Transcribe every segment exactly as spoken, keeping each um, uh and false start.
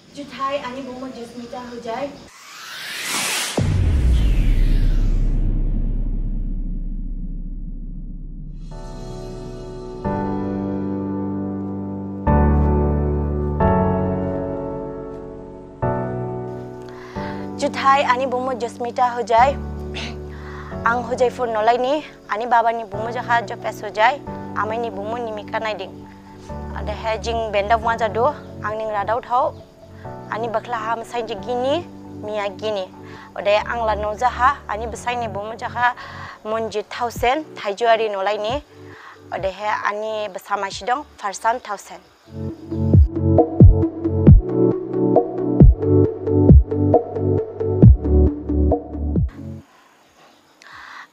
Juthai, ani bumu Jasmita Hojai. Juthai, ani bumu Jasmita Hojai. Ang Hojaipur nolaini, ani baba ni bumu jakha Jopes Hojai, amai ni bumu Nimika Naiding. Odehe jing benda buma jadu, ang ning radao thao, ani bakhlaha masainjik gini, miya gini. Ode ang la nojaha, ani basain ni bumu jakha Monjit Thaosen, Thaijuari nolaini. Odehe ani basa masi dong, Farsan Thaosen.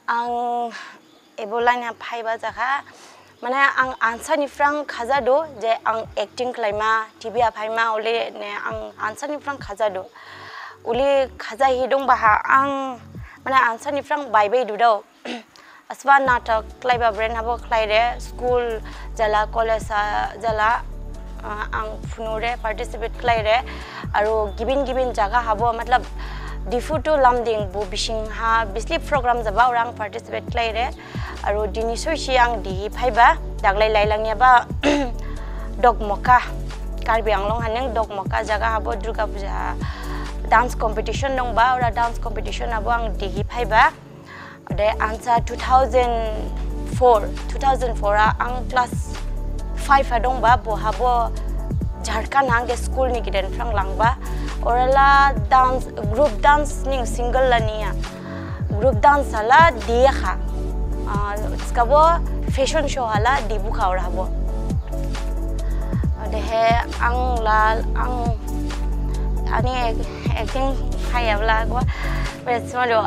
Ang ebo line ha phaiba jakha, mane ang ansa ni phrang khajadu, je ang acting khlaima, T V ha phaima, ole ne ang ansa ni phrang khajadu. Uli khajahi dongbaha ang, mane ansa ni phrang baibai dudao. Asba natok khlaiba bren habo khlaire, school jala, college ha jala, ah, ang phunure participate khlaire, aro gibin gibin jaga habo, matlab, Diphu to Lumding bo bising ha bisli program jaba, ora ang participate khlaire, aro dini soisi ang dihi phaiba, daglai lailangyaba, Dokmoka, Karbi Anglong haning Dokmoka jaga habo Durga Puja dance competition dongba, ora dance competition habo ang dihi phaiba. Ode ansa two thousand four, two thousand four ha ang class five ha dongba, bo habo Jharkhand ha ang khe school ni giden phrang langba. Orala dance, group dance ning single la niya. Group dance hala diya kha. Ah, skabo fashion show hala dibukha ora habo. Odehe ang la, ang, ani ac-, acting khayabla go, bes ma do.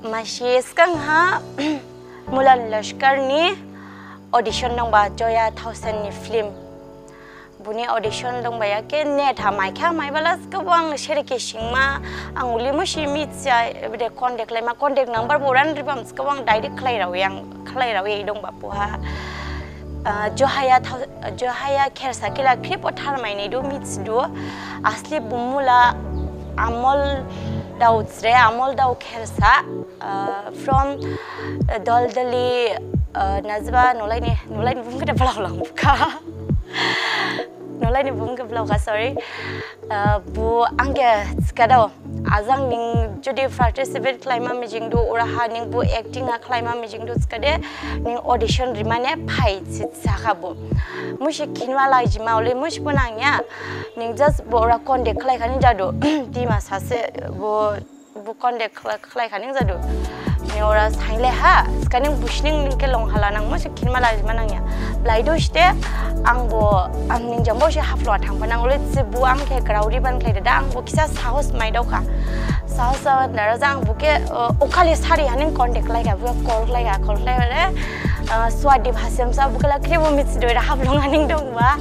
Masi sgang ha Mulan Lashkar ni audition dongba Joya Thaosen ni film. Buni audition dongba ya khe net ha maikha maibala skabo ang sere khe singma ang uli musi mithiya bede contact laima contact number bo ran ribam skabo ang direct khlai rawi ang khlai rawi dongba puha. Ah, Johaya Thao-, Johaya Khersa kila khrip o tharmai ni do mithidu asli bumula Amol Dao Sre, Amol Dao Khersa. Uh, from, uh, Doldali, uh, Najba nolaini, nolaini bumu khe da blau lang bukha. Nolaini bumu khe blau kha, sorry. Uh, bo ang khe skadao. Ajang ning jodi participate khlaima mijing du, ora ha ning bo acting ha khlaima mijing du skade, ning audition rimane phai sit sakha bo. Musi khinwa lai jima ole musi bo nangya. Ning just bo ora contact khlai khani jadu. Dima sase bo Bo contact khlai, khlai khaning jadu. Ni ora sainle ha, skaning busining ning khe long hala nang mo se khinma lajima nangya. Blaidu site, ang bo, ang ning jang bo se haflo thangpha nang ule se bo ang khe grauri ban khlai dada, ang bo kisa sahos mai daukha. Sahos jaban dara jang bo khe, uh, okhali sari haning contact khlai kha, bo call khlai kha, call khlai re, uh, Swadip Hasemsa bo khe la khe bo mitsi doi ra haflo nganing dongba.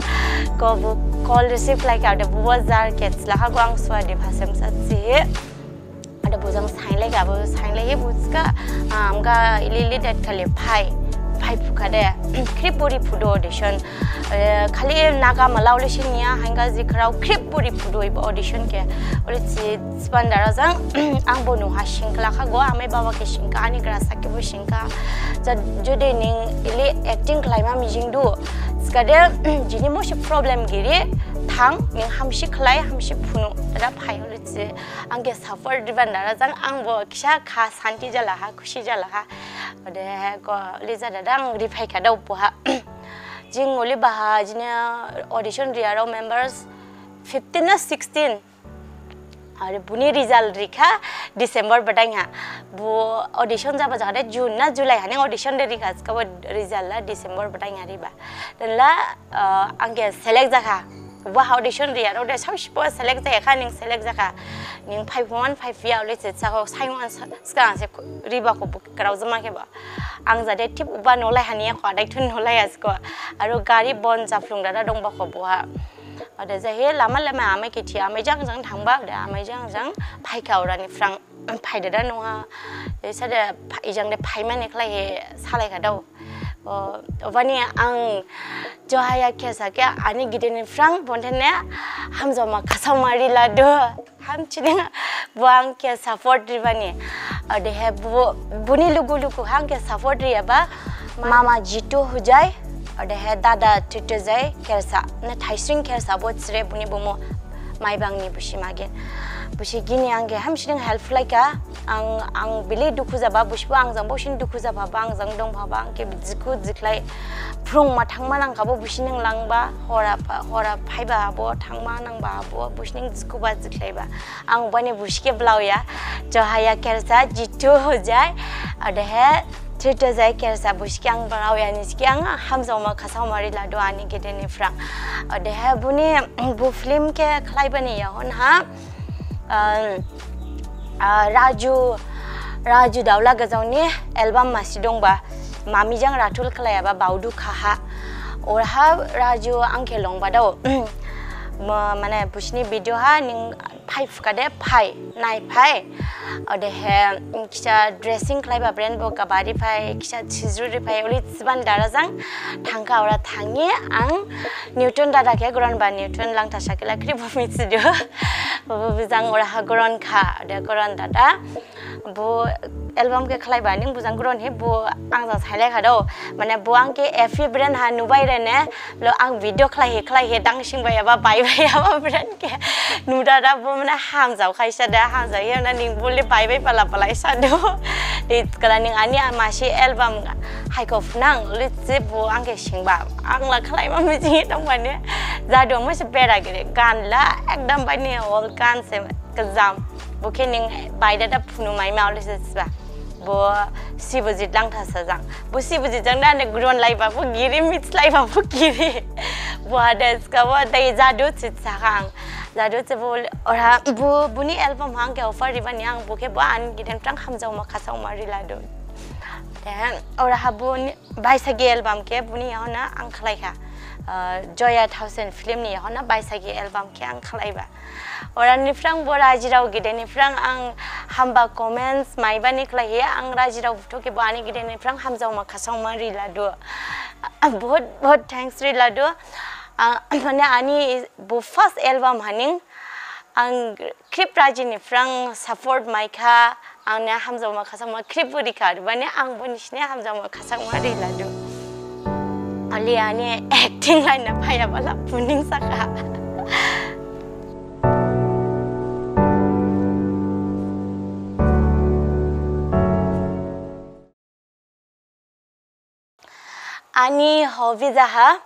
Ko bo call receive khlai kha, de bo jar khe sla ha go ang Swadip Hasemsa si. Ada bojang sainlai gabo, sainlai ye bojka, ah, amga ili ili det khali phai, phai phukha de, khrip bori phudo audition. Eh, khali Naga mala ole siniya, hanga ji khrao khrip bori phudo ibo audition khe. Ole si span dara jang, ang bo nuha singkla kha go, amai baba khe singkha, ani grasa khe bo singkha. Ja, jode ning ili acting khlaima mijing du. Skade, jini mo si problem giri, thang, ning hamsi khlai, hamsi phunu. Dada phai ole si. Ang khe support riban dara jang ang bo kisa kha santi jala ha, khusi jala ha. Ode ko lija dada ang riphai kha dao puha. Jing oli baha jini audition riyarao members fifteen na sixteen. Are buni result rikha December badaing ha. Bu audition jaba jade June na July haning audition de rikha, skabo result la December badaing ha riba. Dan la, uh, ang khe select jakha. Bo audition riyarao de saosibo select jakha, ning select jakha. Ning phai phuman phai phiya ole se sakho, saiman sa-, skang se riba kho bo grao jama khe ba. Ang jade tip uba nolai haniya kho, adai thun nolai asko. Aro gari bon japhlung dada dongba kho boha. Ode jahi lama lama amai khe thi, amai jang jang thangba, ode amai jang jang phaikha orani phrang. Phai dada nungha, e sade pha-, ijang de phaimane khlaihi salai kha dao. O, obani ang Johaya Khersa khe ani gideni phrang bonthane hamjaoma khasaoma riladu. Hamsining bo ang khe support ribani. Odehe bo, boni lugu lugu ang khe support riyaba mama Jitu Hojai, odehe dada Thirthojai Khersa, na Thaisring Khersa bo sre boni bumu. Maibang ni busi magin. Busi gini ang khe hamsining help khlaikha. Ang, ang bili dukhu jaba, busibo ang jang bausin dukhu jaba, ba ang jang dongphaba, ang khe jikhu jiklai. Phrungma thangma nangkhabo busining langba, hora pha-, hora phaiba habo, thangma nangba habo, busining jikhuba jiklaiba. Ang bani busi khe blaoya, Johaya Khersa, Jitu Hojai, odehe Thirthojai Khersa busi khe ang blaoya nisi khe ang hamjaoma khasaoma riladu ani gideni phrang. Odehe boni bo film khe khlaibani yahon ha, um, ah, Raju, Raju Daula Gajao ni album masi dongba, Mami jang Rathul khlaiyaba Baodu Khaha. Oraha Raju ang khe longba dao. Ma-, mane busini video ha ning phai phukhade phai, nai phai. Odehe, kisa dressing khlaiba brand bo gabari phai, kisa chijru ri phai, oli siban dara jang thangkha ora thangi ang Newton dada khe goron ba Newton Langthasa khe la khribo mithidu. Bo, bo bijang oraha goron kha, ode goron dada. Bo album khe khlaiba ning bojang goron hi bo ang jang sailaikha dao. Mane bo ang khe F B brand ha nubai rene, lo ang video khlaihi khlaihi dangsing bayaba bai bayaba brand khe. Nudada bo mane hamjao khaisa da hamjao hi na ning bole bai bai pala pala isa do. Di kala ning ani masi album haikho phunang, lise bo ang khe singba. Ang la khlaima mijing dong mane. Jadu masi bera giri. Gan la ekdam bani all gan se. Kajam. Bo khe ning baidada phunu maima oli se siba. Bo Sibojit Langthasa jang. Bo Sibojit jang da ne gron laiba bo giri, mix laiba bo giri. Bo ada ska bo dai jadu chit sakang. Jadu se bo ora bo boni album hang khe offer ribani ang bo khe bo ani gideni phrang hamjaoma khasaoma riladu. Then ora ha boni Baisagi album khe boni yahona ang khlaikha. Ah, Joya Thaosen film ni yahona Baisagi album khe ang khlaiba. Ora ni phrang bo rajirao gideni phrang ang hamba comments maibani khlaihi ang rajirao buthu khe bo ani gideni phrang hamjaoma khasaoma riladu. Bahut, bahut thanks riladu. Ah, mane ani bo first album haning ang khrip rajini phrang support maikha, ang ne hamjaoma khasaoma khrip bo rikha, bani ang bo nisine hamjaoma khasaoma riladu. Ali ani acting line na phaya bala buning sakha. Ani hobby jaha,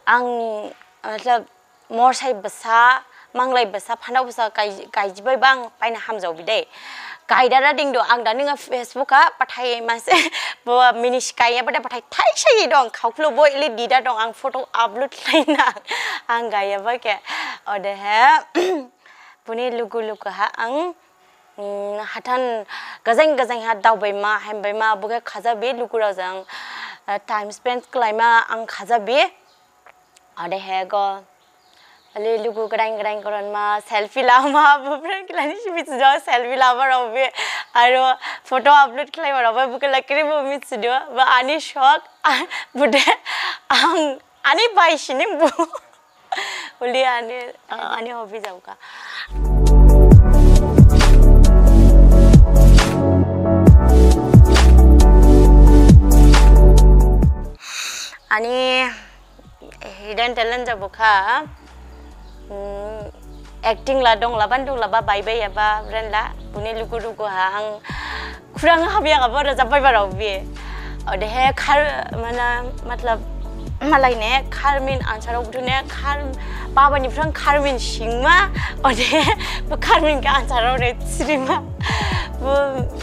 ang, matlab, morsai basa, manglai basa, phanau basa, gai-, gaijibaiba ang baina hamjaobi dei. Gaidada dingdu ang da ning Facebook ha, bathai mase, bo mini sikaiyaba da bathai thaisai dong, khaoklu bo ili dida dong, ang photo upload laina, ang gaiyaba khe. Odehe, boni lugu lugu ha ang, Hmm, hathan gajang gajang ha daobaima, hembaima, bo khe khajabi lugurao jang, eh, time spend khlaima ang khajabi. Odehe go, ali lugu gadain gadain goronma, selfie lama, bo phrang khilani sibi jo selfie lama raobi. Aro photo upload khlaima raobi, bo khe lakri bo mithidu, ba ani shok, bude ang, ani baisining bo. Uli ani, ani hobby jaokha. Ani hidden talent jabokha, hmm, acting la dong, laban dong, laba bai bai yaba, bren la, buni lugu lugu ha, ang Khurang habiya kabo rajabbai barao bi. Odehe khar, mana, matlab, malai ne kharmin ansarao buthu ne khar, baba ni phrang kharmin singma, odehe bo kharmin khe ansarao ne sirima. Bo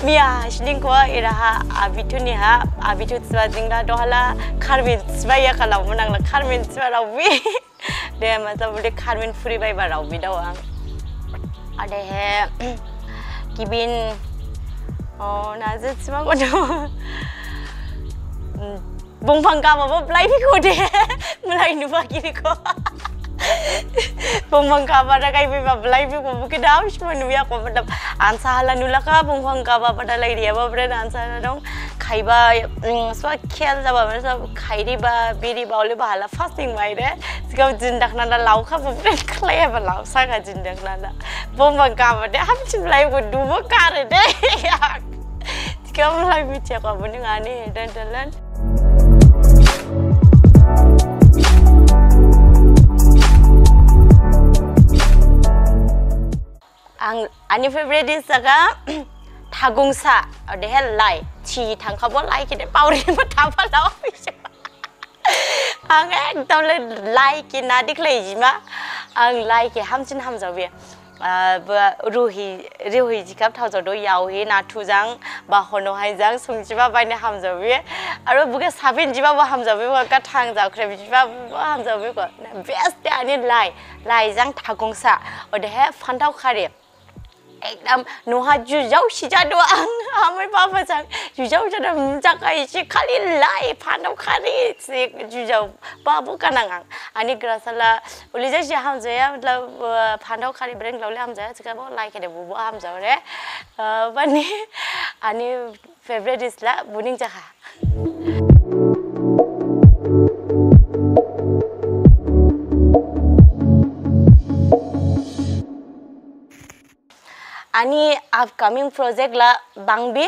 miya sining ko iraha abithu ni ha, abithu siba jingla dohala kharmin siba ya khala munang la kharmin siba rao bi. De, matlab, ule kharmin phuri baiba rao bidao ang. Odehe, gibin, o, na je sima kodo. Bongphang kaba bo blai bikho de. Mulai nuba gibikho. Bongphang kaba da kai biba blai bikho. Bukhe dam sima nuya ko, matlab, ansa hala nulakha, bongphang kaba pada lai dia ba bren ansa hala dong. Khaiba, mm, swa khel jaba, mane swa khairiba, biriba, ole bahala fasting maire. Sikau jindakna da laukha, bo bren khlaiba lausakha jindakna da. Bomba gaba de, hamsin lai bo dubo kare de. Sikau lai mithiya kha, bo ning ani hidden talent. Ang, ani favorite dish jakha thagungsa, odehe lai, thi thangkhabo lai khe de paori bo thapha lao. Ang ekdom le lai khe nadi khlai jima, ang lai khe hamsin hamjaobi. Ah, bo ruhi, ruhi jikhab thaojao do yaohi nathu jang, ba hono hai jang sungjiba baine hamjaobi. Aro bo khe sabin jiba bo hamjaobi, bo gathang jaokhre jiba bo hamjaobi ko. Best de ani lai. Lai jang thagungsa, odehe phanthao khari. Ekdom noha jujao sijado ang, amai baba jang jujao jado, jakai si khali lai phanthao khari si jujao babu kanang ang. Ani grasala uli jasi hamjaya, matlab, uh, phanthao khari breng laule hamjaya, sikabo lai khe de bubo hamjaore. Uh, bani ani favorite dish la bo ning jakha. Ani upcoming project la bangbi.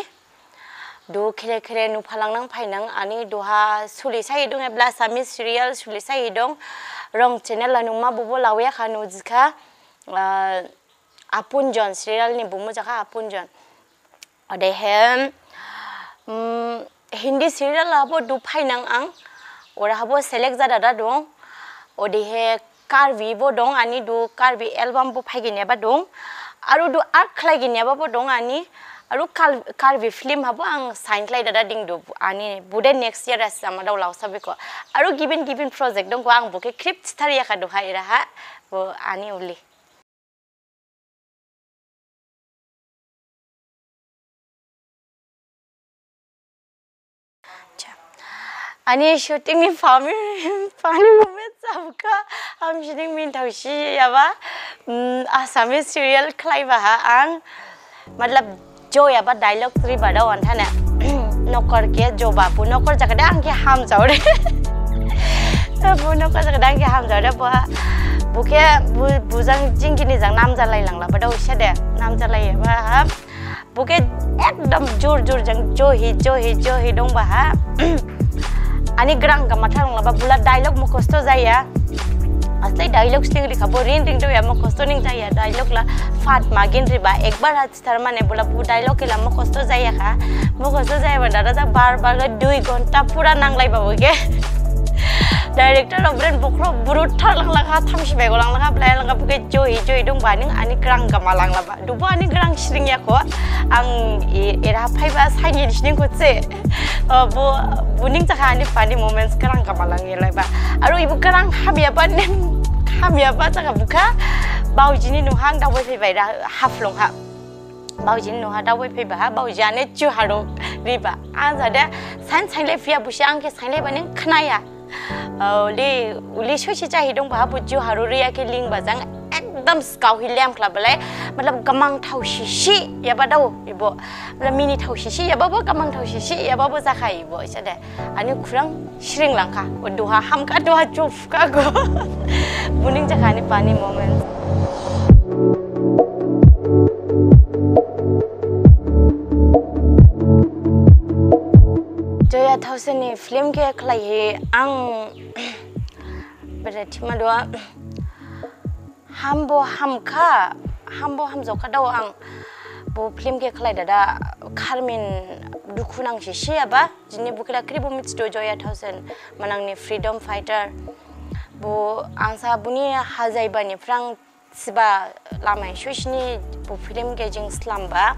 Do khere khere nuphalangnang phainang ani doha suli sai dong ebla Assamese serial suli sai dong. Rong channel la numa bobo laoyakha nujikha. Ah, Apunjon serial ni bumu jakha Apunjon. Odehe, mm, Hindi serial habo duphainang ang, ora habo select jadada dong. Odehe Karbi bo dong ani, du Karbi album bo phaiginyaba dong. Aru du act khlaiginyaba bo dong ani. Aru Kar-, Karbi film habo ang sign khlaidada dingdu ani, bude next year asama dao lausabiko. Aru gibin gibin project dong ko, ang bo khe khrip thitharyakha duha eraha. Bo ani uli. Ani shooting ni funny, funny moment sabkha, am shooting min thausi yaba, mm, Assamese serial khlaiba ha ang, matlab, jo yaba dialogue riba da wan thane. Nokor khe jo ba, bo nokor jakade ang khe hamjaore. Bo nokor jakade ang khe hamjaore, bo, bo khe, bo, bo jang jingkini jang namjalai langla, ba da usia de, namjalai yaba ha. Bo khe ekdom jor jor jang johi, johi, johi dongba ha. Ani grang gama tharong laba, bo la dialogue mukhosto jaya. Asli dialogue sling rikha, bo ring ring doya, mukhosto ning jaya, dialogue la fat magin riba, ekbar ha Tharmane bo la bo dialogue khe la mukhosto jayakha. Mukhosto jayaba dada ta bar bar khe dui ghonta pura nanglaiba bo khe. Director rok bren bokhro bruthar langlakha, thamsi bego langlakha, blai langlakha bo khe johi johi dongba ning ani grang gama langlaba. Dubo ani grang sringyakho. Ang e-, era phaiba saini sining khotse. O, bo, bo ning jakha ani funny moments grang gama langyalaiba. Aro ibo grang hamyaba ning, hamyaba jakha bukha. Baojini noha ang daobai phaibai ra Haflong ha. Baojini noha daobai phaiba ha, baoji ane juharo riba. Ang jade, sain sainlai phiya busi ang khe sainlaiba ning khnaya. Uli, uli sosi jahi dongba ha, bo juharo riya khe lingba jang, ekdom skaohi lemkhlabalai, matlab gamang thao sisi yaba dao ibo. Matlab mini thao sisi yaba bo, gamang thao sisi yaba bo jakha ibo, jade. Ani khurang sring langkha, o duha hamkha, duha jupkha go. Bo ning jakha ani funny moment. Joya Thaosen ni film khe khlaihi ang bere thima duha. Hambo hamkha, hambo hamjaokha dao ang. Bo film khe khlai dada kharmin dukhu nangsi siyaba, jini bo khe la khribo mithidu Joya Thaosen, manang ni freedom fighter. Bo angsa boni hajaiba ni phrang siba lamai suisini bo film khe jing slamba.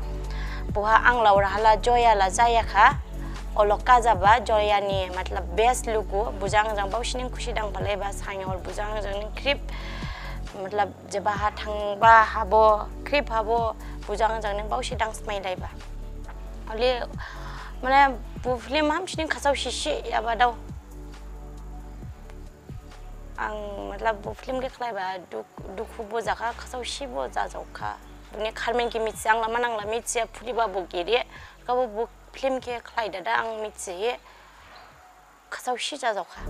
Boha ang laura hala Joya la jayakha, olok kajaba Joya ni matlab best lugu, bojang jang baosining khusi dangphalaiba, sangyor bojang jang ning khrip, matlab Jeba ha thangba habo, khrip habo, bojang jang ning baosi dangsmailaiba. Oli, mane, bo film hamsining khasao sisi yaba dao. Ang, matlab, bo film khe khlaiba duk-, dukhu bo jakha, khasao sibo jajaokha. Boni kharmin khe mithiya, ang la manang la mithiya, phuriba bo giri. Khabo bo Film khe khlai dada ang mithihi khasaosi jajaokha.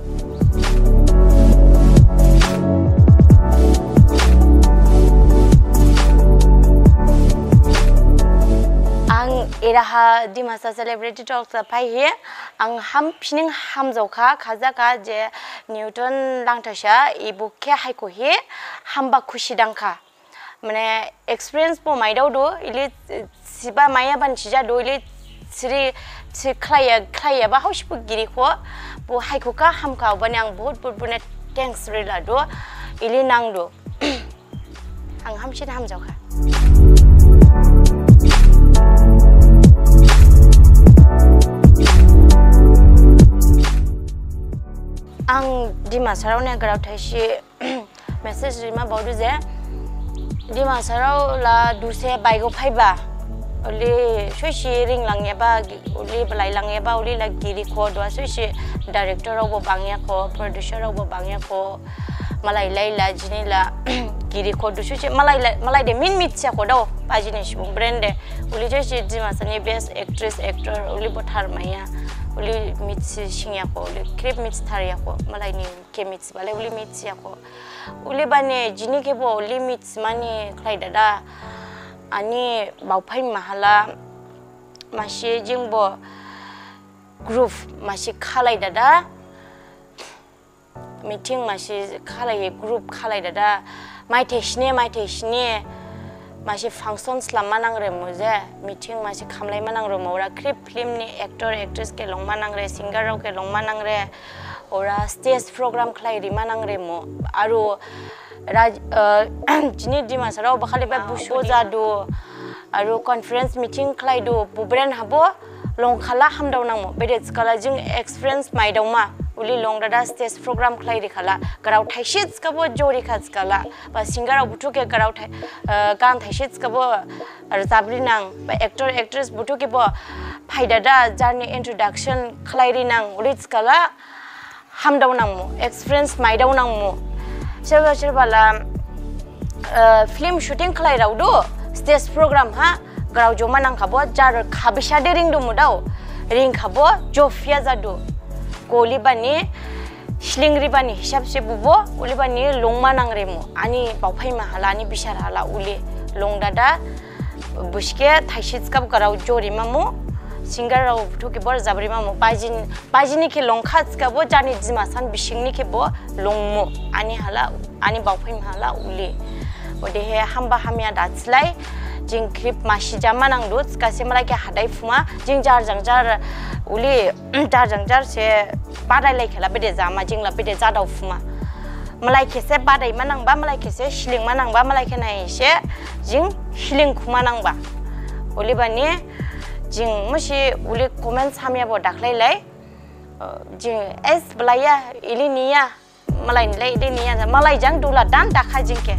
Ang eraha Dimasa Celebrity Talks ha phaihi ang hamphining hamjaokha, khajakha je Newton Langthasa ebo khe haikhohi hamba khusi dangkha. Mane experience bo maidaodu, ili siba maiya ban sijadu, ili siri si khlaiya, khlaiyaba haosibo girikho, bo haikhokha hamkha, obani ang bahut bahut bone thanks riladu, ili nangdu. Ang hamsin hamjaokha. Ang Dimasarao ne grao thaisi message rima baodu je, Dimasarao la duse baigo phaiba, uli soisi ringlangyaba, uli balailangyaba, uli la girikho, duha soisi director raobo bangyakho, producer raobo bangyakho, malai laila, jini la girikho, du soisi malai la, malai de min mithiyakho dao, bajini subung brand de, uli soisi Dimasa ni best actress, actor, uli bo tharmaiya, uli mithi singyakho, uli khrip mithitharyakho, malai ni khe mithibalai uli mithiyakho. Uli bani jini khebo uli mithimani khlai dada. Ani baophai mahala masi jingbo group masi khalai dada. Meeting masi khalai group khalai dada. Maithai sine, maithai sine. Masi function slamma nangre muje, meeting masi khamlaima nangre mo, ora khrip film ni actor, actress khe longma nangre, singer rao khe longma nangre, ora stage program khlai rima nangre mo, aru raj-, eh, jini Dimasarao bakhali ba busu jadu, aru conference meeting khlaidu, bubren habo, longkhala hamdao nangmo. Bede thikhala jing experience maidaoma. Uli long dada stage program khlairi khala. Grao thaisi thikhabo jorikha thikhala. Ba singer rao buthu khe grao thai-, eh, gan thaisi thikhabo rajabri nang. Ba actor, actress buthu khebo phai dada jarni introduction khlairi nang. Uli thikhala hamdao nangmo, experience maidao nangmo. Serba serba la, eh, film shooting khlairaodu, stage program ha, grao joma nangkhabo, jar khabisa de ringdu mudao, ringkhabo, jophiya jadu. Goli bani, sling ribani hisab se bubo, uli bani longma nangremo, ani baophai mahala, ani bisar hala uli, long dada, buske, thaisi thikhabo grao jori mamu, singer rao buthu khebo rajabri mamu, bajin, Bajini khe longkha thikhabo, jarni Dimasa ni bising ni khebo longmu. Ani hala, ani baophai mahala uli. Odehe hamba hamya da thilai, jing khrip masi jama nangdu, thikhase malai khe hadai phuma, jing jar jang jar uli, jar jang jar se badai lai khala bede jama, jing la bede jadao phuma. Malai khe se badai ma nangba, malai khe se sling ma nangba, malai khe nai se jing sling khuma nangba. Uli bani, jing musi uli comments hamya bo dakhlai lai, Jing es belaiya, ili niya, malai nilai ili niya, malai jang dula dan dakha jing khe.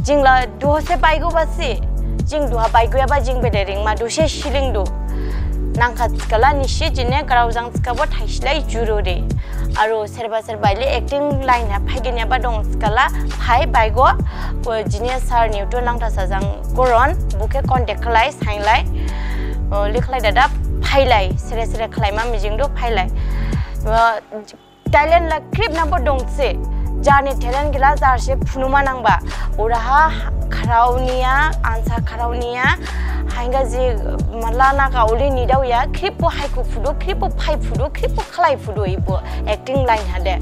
Jing la duha se baigo basi, jing duha baigoyaba jing bede ringma, duse sling du. Nangkha thikhala nisi jine grao jang thikhabo thaisilai juru de. Aru serba serba ili acting line ha phaiginyaba dong thikhala phai baigo, bo jine sir Newton Langthasa jang Goron, bo khe contact khlai, sainlai. O, likhlai dada phailai, sere sere khlaima mijing du phailai. O, talent la khrip nabo dongse. Jarni talent gila jar se phunuma nangba. Oraha kharao niya, ansa kharao niya. Hainga ji mala naga uli nidaoya, khrip bo haiku phudu, khrip bo phai phudu, khrip bo khlai phudu ibo acting line hade.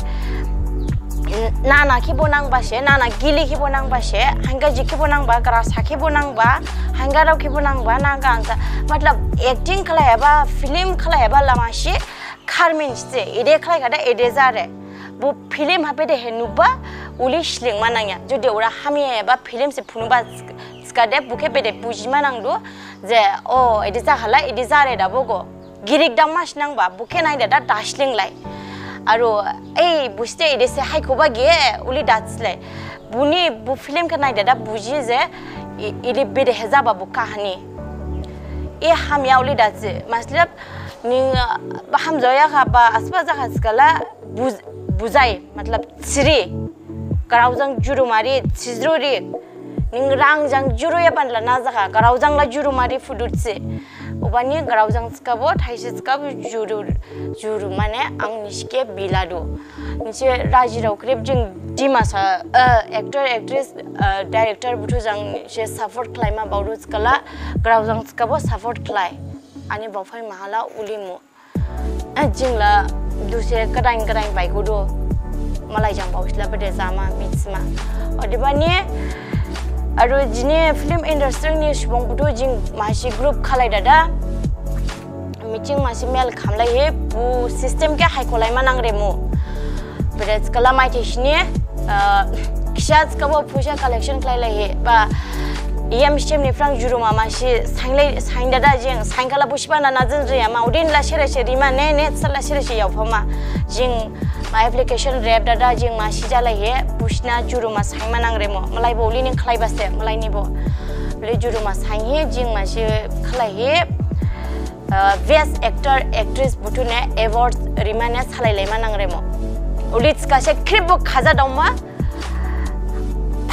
Nana khebo nangba se, nana gili khebo nangba se, hainga ji khebo nangba, grasa khebo nangba, hainga rao khebo nangba, naga ansa. Matlab, acting khlaiyaba, film khlaiyaba lama se, kharmin se, ede khlaikhade, ede jare. Bo film ha bedehe nuba, uli slingma nangya. Jodi ora hamyayaba film se phunuba thikhade, bo khe bede bujima nangdu, je, o, ede jakhala, ede jare da bogo. Girik dangma sinangba, bo khe naidada da slinglai. Aru, ei, buste ede se haikhoba ge, uli da thilai. Boni, bo film khe naidada buji je, i-, ili bedehe jaba bo kahani. E hamya uli da thi, matlab, ning, ah, ba hamjaoyakha ba, asba jakha thikhala, buj-, bujai, matlab, thiri. Grao jang juru mari, thijruri. Ning rang jang juru yaban la na jakha, grao jang la juru mari phudu thi. Obani grao jang thikhabo, thaisi thikhabo juru, juru mane ang nisi khe biladu. Nisi rajirao khrip jing Dimasa, eh, actor, actress, eh, director buthu jang se support khlaima baodu thikhala, grao jang thikhabo support khlai. Ani baophai mahala ulimu. Eh, jingla duse gadain gadain baigudu. Malai jang baosla bede jama mitsima. Odebani, aro jini film industry ni subung buthu jing masi group khlai dada. Meeting masi mel khamlaihi, bu system khe haikholai ma nangremu. Bede thikhala maithai sini, ah, khisa thikhabo phuisa collection khlailaihi, ba E M system ni phrang juruma masi sainglai, saindada jing, sainkhala busiba nana jing riyama, udin la sere se rima, ne, ne, thikhala sere se yaophama. Jing ma application rep dada jing masi jalaihi, busina juruma sain ma nangremu. Malai bo uli ning khlaibase, malai ni bo. Uli juruma sainhi, jing masi khlaihi, uh, best actor, actress buthu ne award rima ne salailai ma nangremu. Uli thikhase khrip bo khaja daoma,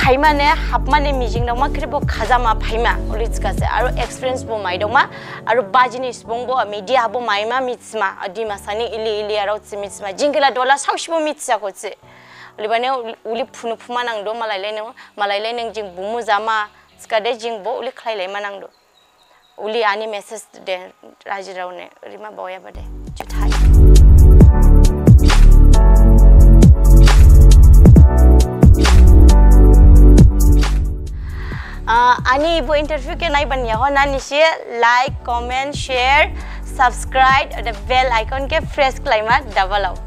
phaima ne, hapma ne mijing daoma, khrip bo khaja ma phaima, uli thikhase. Aro experience bo mai daoma, aro bajini subung bo, media bo maima mitsima, Dimasa ni ili ili aro thi mitsima, jing khela dola saosibo mithiya khosi. Ulibane uli phunu phuma nangdu, malailai nang, malailai nang jing bumu jama, thikhade jing bo uli khlailai ma nangdu. Uli ani message de rajirao ne rima baoyaba de. Juthai. Ah, ani bo interview khe naiban yaho nani se like, comment, share, subscribe, the bell icon khe press khlaima dabalao.